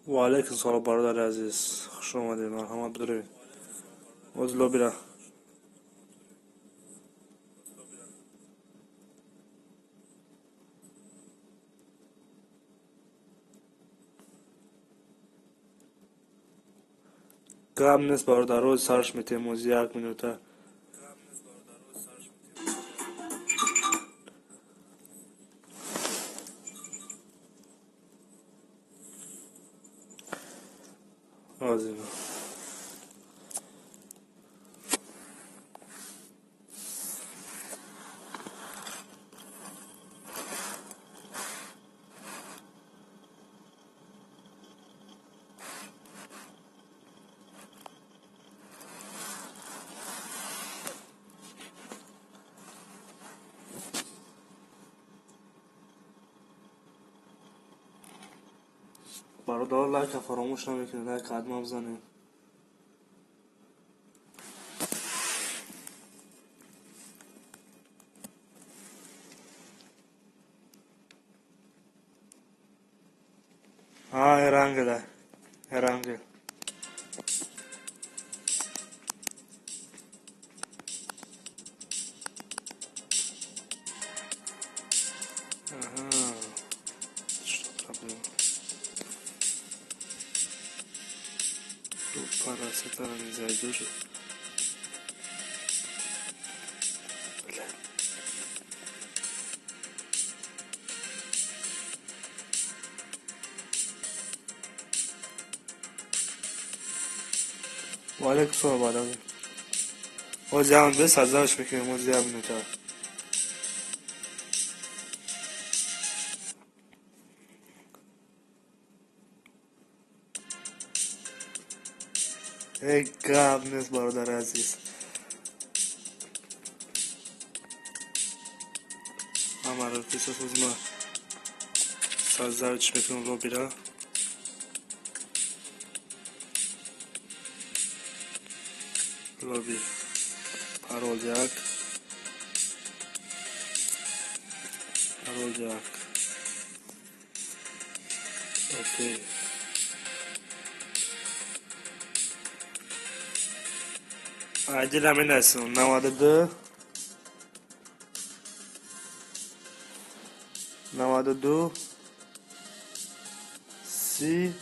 Ва алайкум салом, бародари азиз, хуш омадед, марҳамат, бидоред. Оз лобира гап нест, бародар, оз сарш метем, оз як минута. Озино бародар, лайка фаромӯш намекунед, лайк ҳатман бизанед. А, Эрангел, Эрангел. Ага. Что проблема? Тут пара сатана не зайдешь. Бля. Ва алайкум салом, бародар. Оз ям бес азаш мекунем, оз як минута. Эй, гап нест, бародари азиз. Ҳамаро писасоз ма сазавч мекунам лобира. Лоби. Парол як. Парол як. Окей. Айдила менасим 92 92 30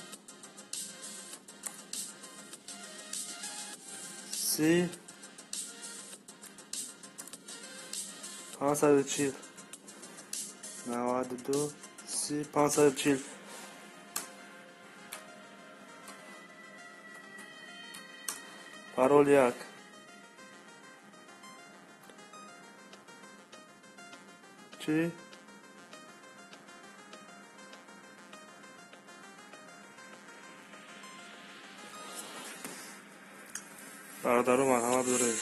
30 540 92 30 540. Парол як. Чӣ? Бародару, марҳамат, доред.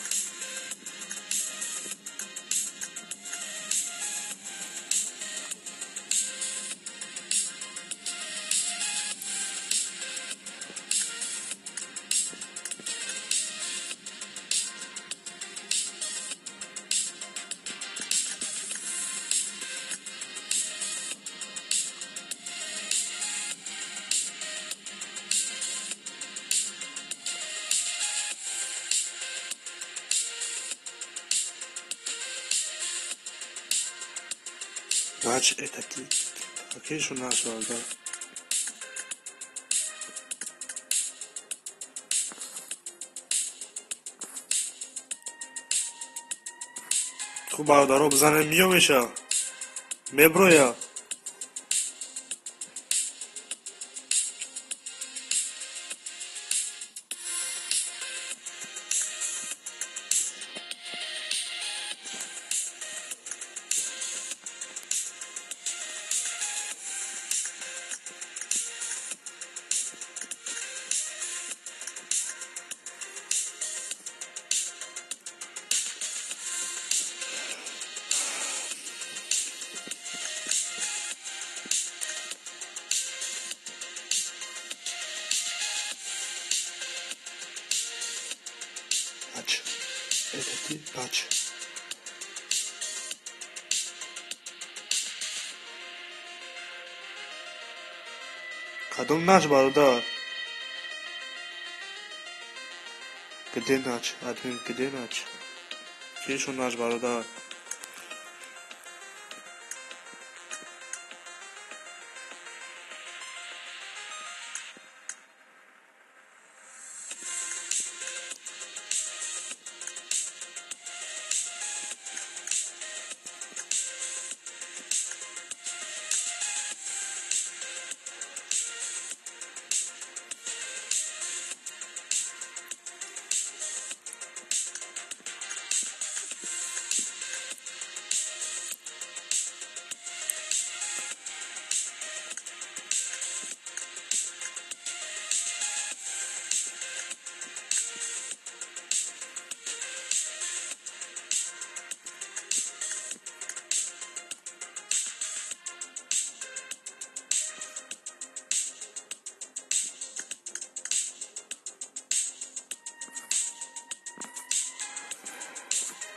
Нач это ты. Окей, что наш, да? Хуб, бародаро, бизанем, миёмеша. Меброя. Пач. Это ты, пач. Кадом нач, бародар? Где нач? Админ, где нач? Кишон нач, бародар?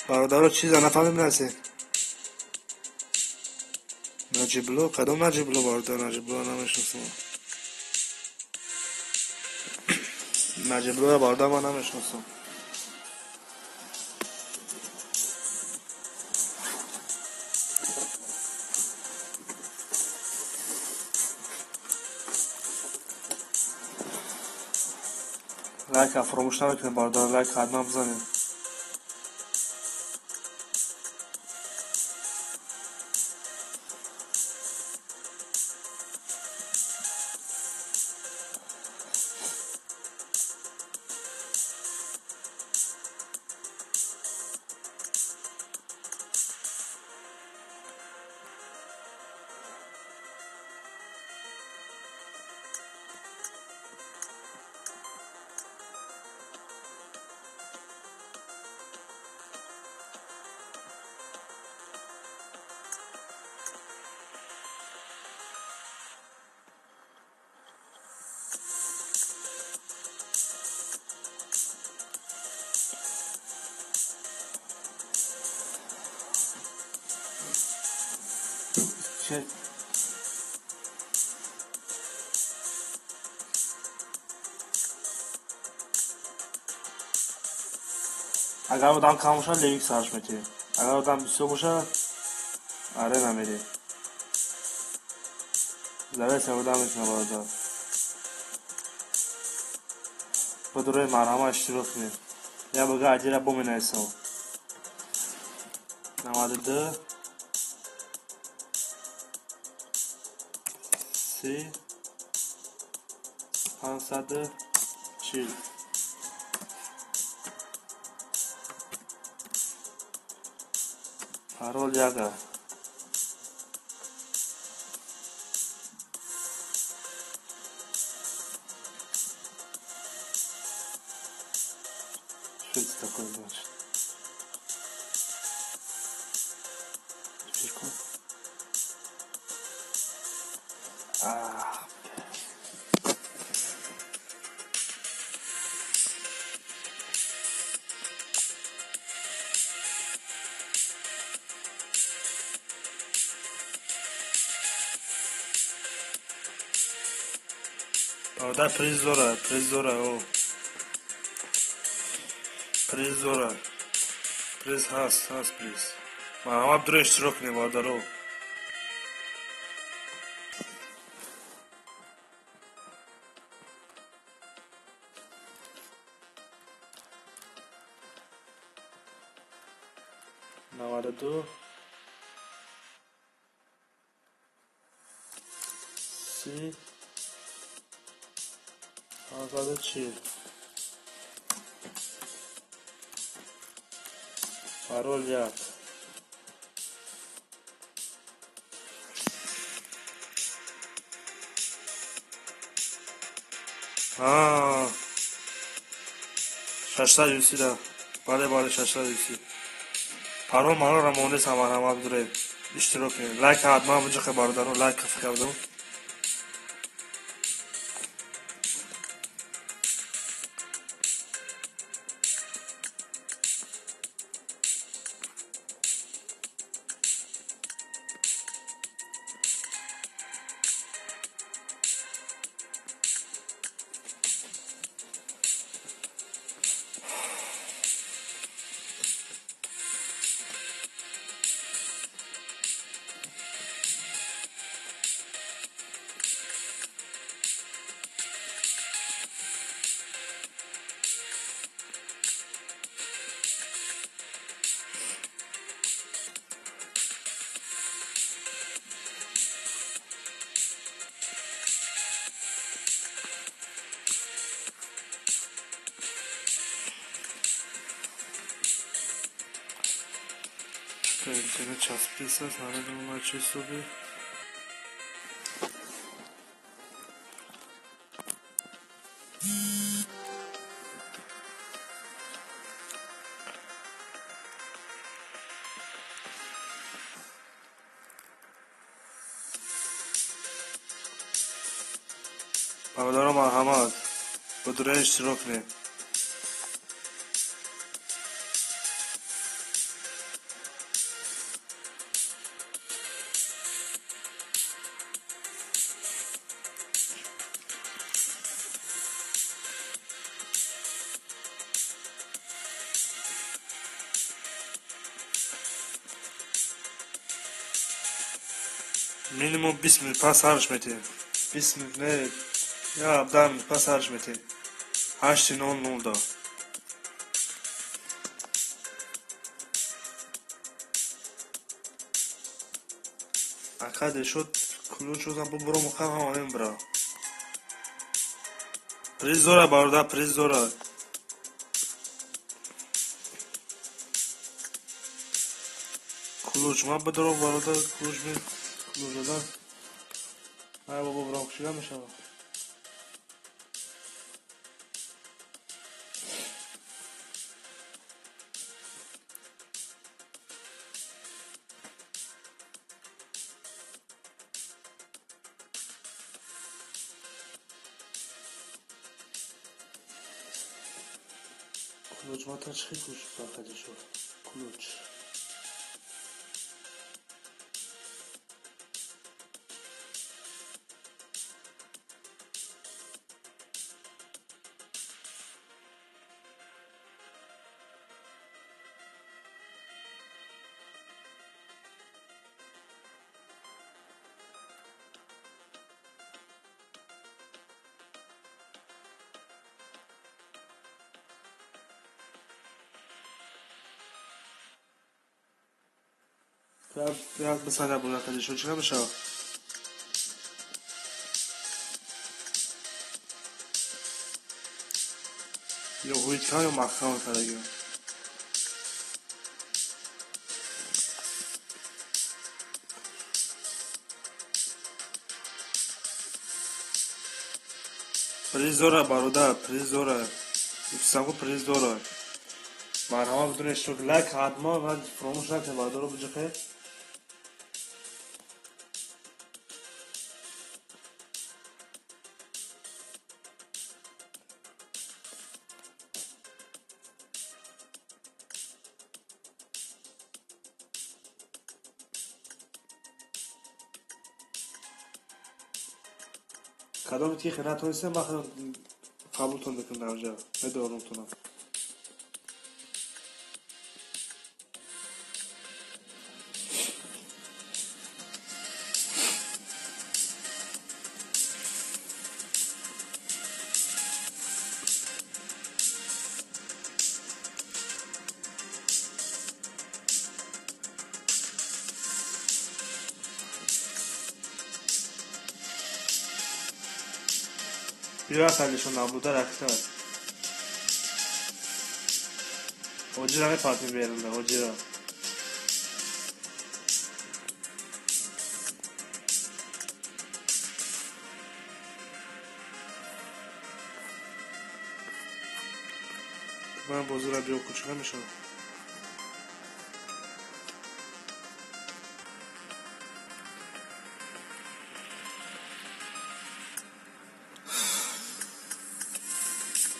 Бародаро, чиза нафаҳмем насе. Наҷибло, кадом Наҷибло, бародар? Наҷибло намешносам. Наҷиблоя, бародар, ман намешносам. Лайка фаромӯш намекунем, бародар, лайк ҳатман бизанем. Агар одам кам бошад, левик сарш метиҳем. Агар одам бисёр бошад, арена мерем. Зарра одам мекунад, бародар. Бидурои марҳама иштирок кунем. Я бага адира бо менависам. 92 30 540. Парол яга. Что это такое значит? Фишку. Бародар, приз дора, приз дора, о. Приз дора. Приз ҳаст, ҳаст приз. Марҳамат, дуро иштирок кунем, бародаро. 92 30 540. Парол як. 630 да. Бале, бале, 630. Парол маро монест, марҳамат, бидурем. Иштирок кунем. Лайк ҳатман биҷиқе, бародаро, лайк кардам. Интернет часписа, намедонам чӣ ҳисоби. Бародаро, марҳамат, бидуре иштирок кунед. Минимум 20 минут пас ҳарш метиҳем. 20 минут не, я 10 минут пас ҳарш метиҳем. 8:00 да. Ака дешуд ключ узам бубурам мухам ҳама мебара. Приз дора, бародар, приз дора. Ключ ма бидорам, бародар, ключ ми ключ додан. Ай бобо, бирам кушида мешавад. Ключ ма чӣ ключ бақади шуд? Ключ. Як бисана буд ақади шуд, чӣ мешавад? Ё ҳуйка ё маҳкам кардагиам. Приз дора, бародар, приз дора. Гуфтам, приз дора. Марҳамат, бидуни иштирок, лайк ҳатман ва фаромӯш накунед, бародаро, биҷиқед. Кадоме ки натонистем, ман қабултон мекунам, дар онҷа медорамтонам. Бира салишон набуда ракса. Оҷира мепартем берунда, оҷира. Ман бозира биё кучига мешавад.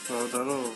Бародаро,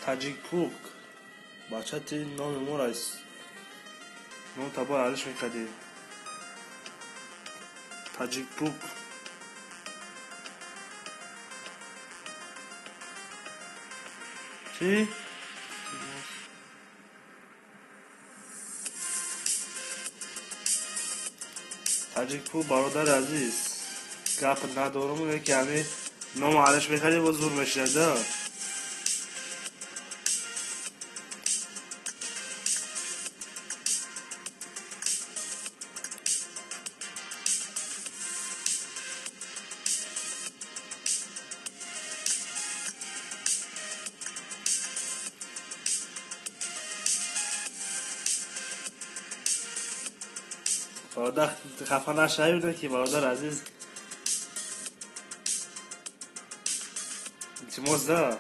Таҷикпук. Бача ти номи моро ном табор алиш мекардӣ. Таҷикпук. Чӣ? Таҷикпук бародари азиз. Гап надорум, ки ҳами ном алиш мекардӣ, боз зур мешавад. Бародар хафа нашавед, ки бародар азиз илтимос да.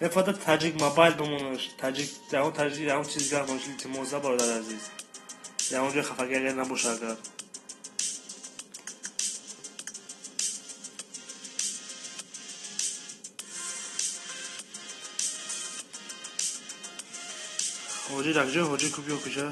Мефода таҷик мобайл бимонаш, таҷик ягон таҷик ягон чиз гап бош, илтимос да бародар азиз. Ягон ҷой хафагӣ агар набоша агар. Ҳоҷӣ дакҷо, ҳоҷӣ кубиё куҷа?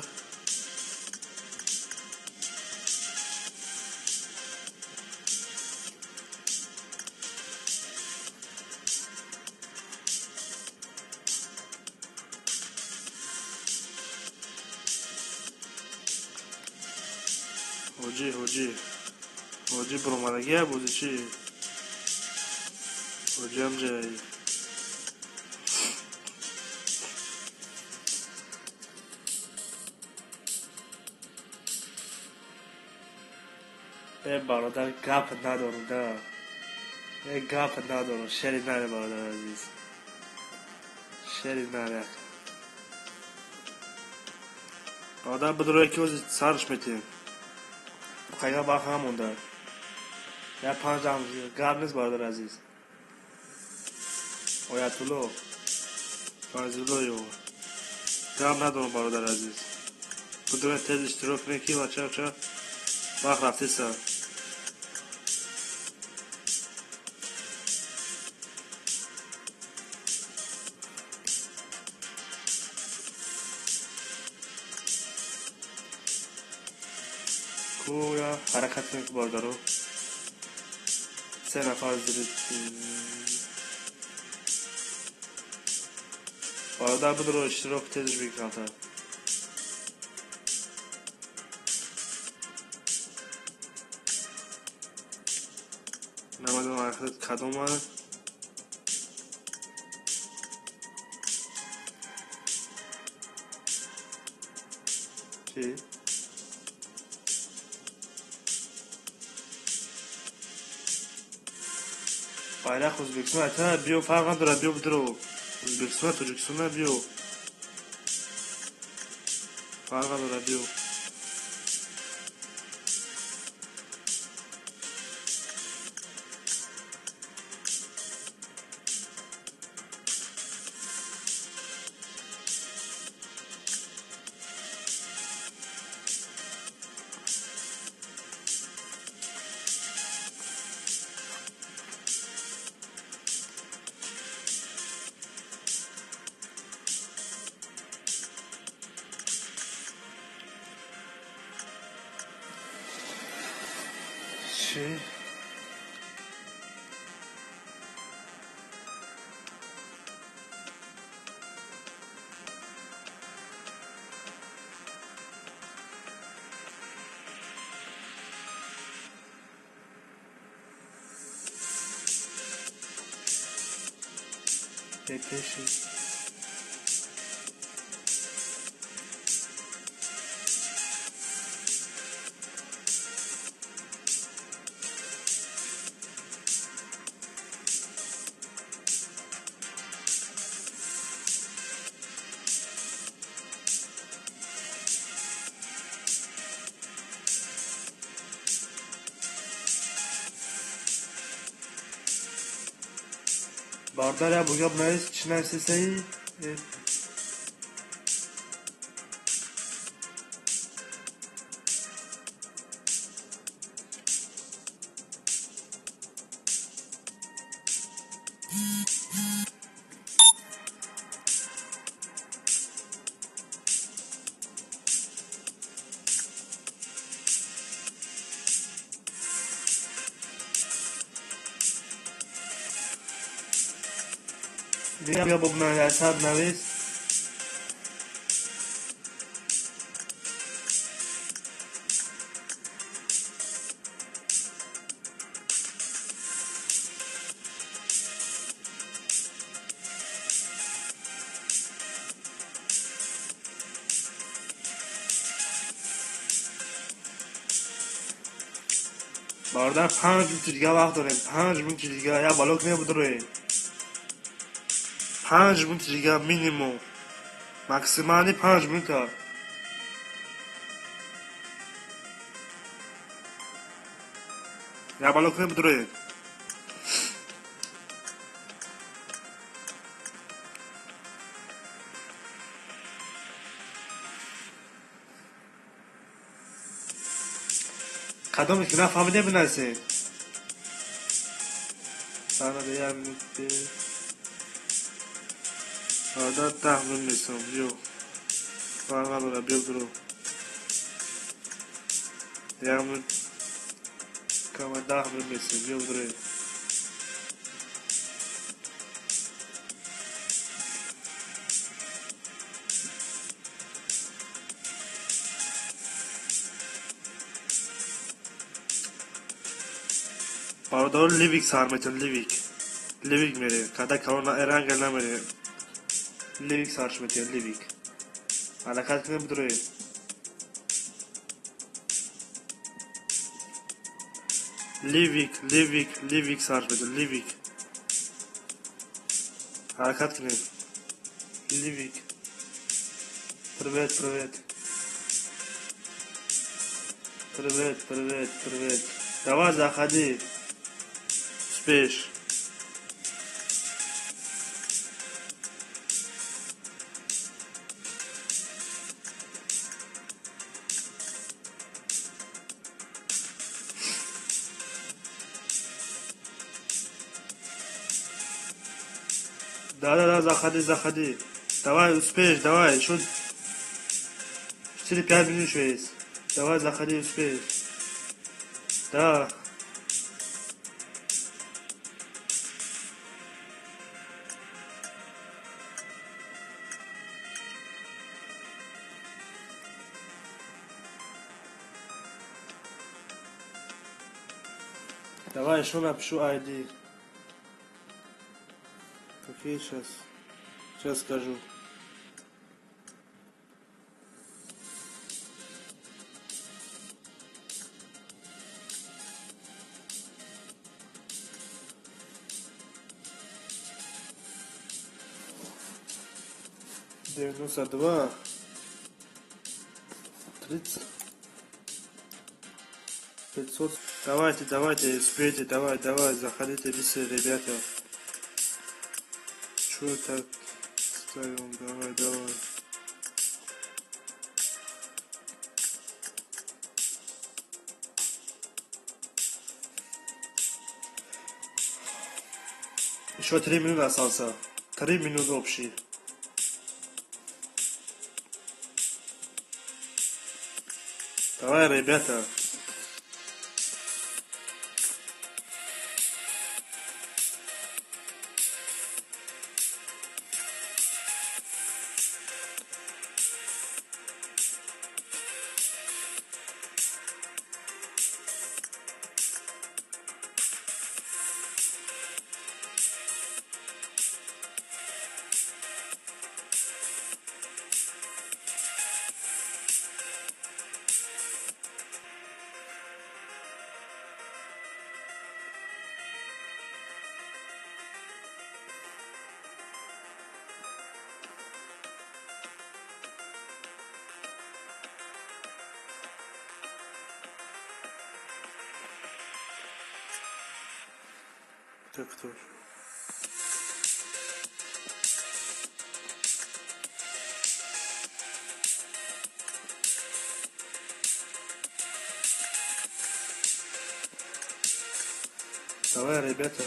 Ҳоҷӣ, ҳоҷӣ. Ҳоҷӣ буромадагия бози чӣ? Ҳоҷӣ ҳамҷай. Э бародар гап надорум да. Э гап надорум, шери наре бародар азиз. Шери наре. Бародар бидуро ки ози сарш метем. Қайга барха ҳамонда. Я панҷ дам гап нест бародар азиз. Оятулло. Файзулло ё. Гап надорум бародар азиз. Бидуро тез иштирок кунед ки бача вақт рафтеса. Куя ҳаракат кунед бародаро. Се нафар зири бародар бидуро иштирок тезш бикамтар. Намедонам ҳаракат кадом аст. Чӣ? Байрақ Ӯзбекистон айта биё фарқ надорад, биё бидуро. Ӯзбекистон Тоҷикистон биё. Фарқ надорад биё. Чӣ? Пеши. Бародар я бугап навис, чӣ нависесаи? Бия бобна 100 навис. Бародар, 5 минути дига вақт дорем. 5 минути дига я балок мебудроем. 5 минути дига минимум. Максимальный 5 минута. Я балок мебудроем. Кадоме ки нафаҳмиде бинависед. Сана як минут. Бародар, 10 минут месам. Биё. Фарқ надорад, биё дуро. 1 минут кама 10 минут месем. Биё дуроем. Бародаро, Ливик сар метон, Ливик. Ливик мере. Када корона эранга намере. Ливик сарш метон, Ливик. Ҳаракат кунем, бидроем. Ливик, Ливик, Ливик сарш метон, Ливик. Ҳаракат кунем. Ливик. Привет, привет. Привет, привет, привет. Давай, заходи. Успеешь. Да-да-да, заходи, заходи. Давай, успеешь, давай. Еще 4-5 минут еще есть. Давай, заходи, успеешь. Да. Давай еще напишу ID. Окей, сейчас. Сейчас скажу. 92 30 500. Давайте, давайте, успейте, давай, давай, заходите быстрее, ребята. Чё так ставим? Давай, давай. Еще 3 минуты остался. 3 минуты общие. Давай, ребята. Так, кто? Давай, ребята.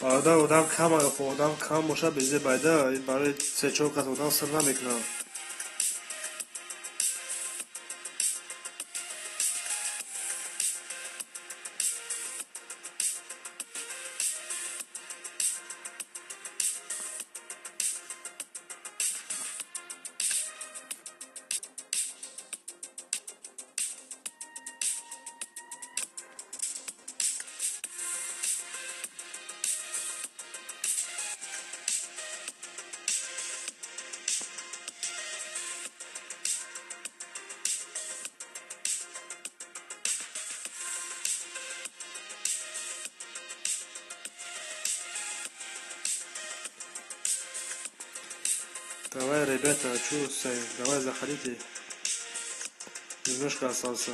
Бародар, одам кам, одам кам боша, безе байда, барои се-чор кас одам сир намекунам. Давай, ребята, чё стоим? Давай, заходите. Немножко остался.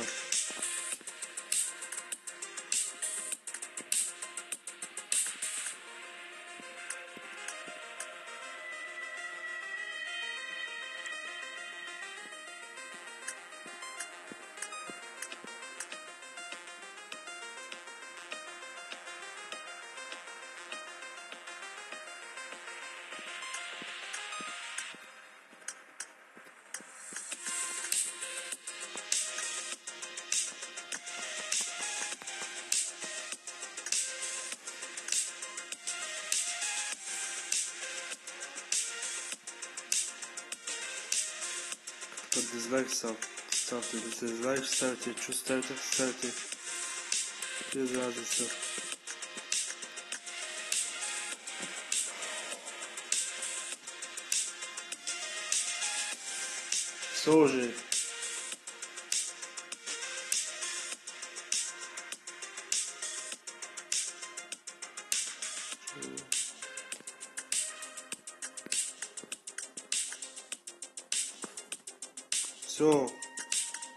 Дизлайк ставьте, дизлайк ставьте, что ставите, ставьте. Без разницы. Все уже. Все,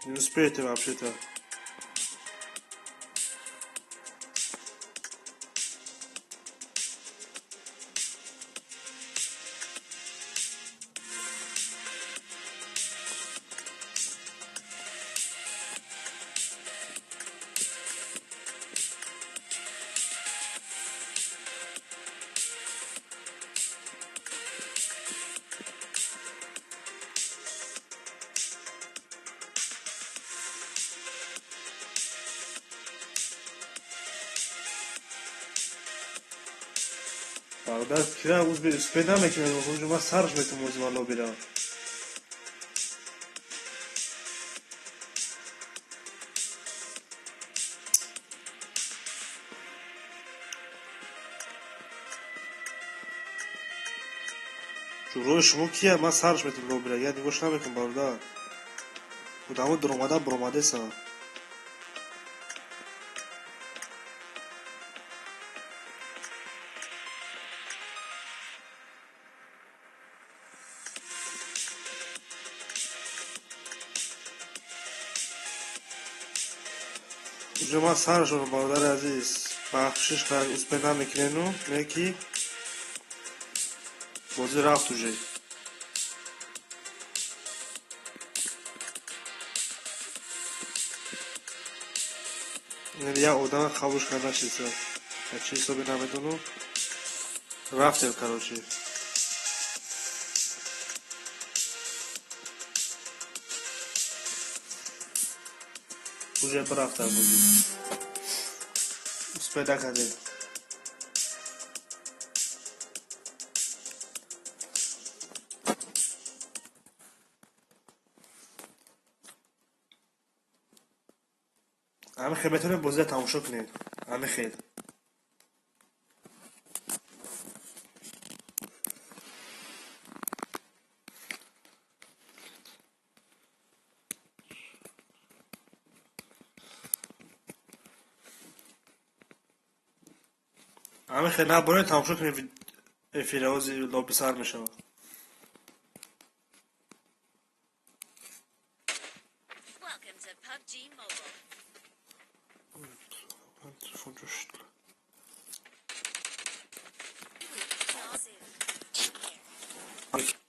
не успеете вообще-то. Бародар, кира успе намекунад, уже ман сарш метум ози ман лобира. Ҷурои шумо кия? Ман сарш метум лобира, я нигоҳш намекун бародар. Одамо дуромада буромадеса. Уже ман саршон, бародари азиз, бахшиш кард, успе намекунену, неки бозӣ рафт уже. Як одама қабулш карда шиса. Чӣ ҳисобе намедону. Рафтем, короче. Уже брафтам бозӣ. Успе накардем. Ҳамин хел метавонем бозиро тамошо кунем. Ҳамин хел. Ҳамин хел наборем тамошо кунем эфира, ози лоби сар мешавад. Welcome to PUBG Mobile. Телефон ҷӯшид. We will soon. Take care.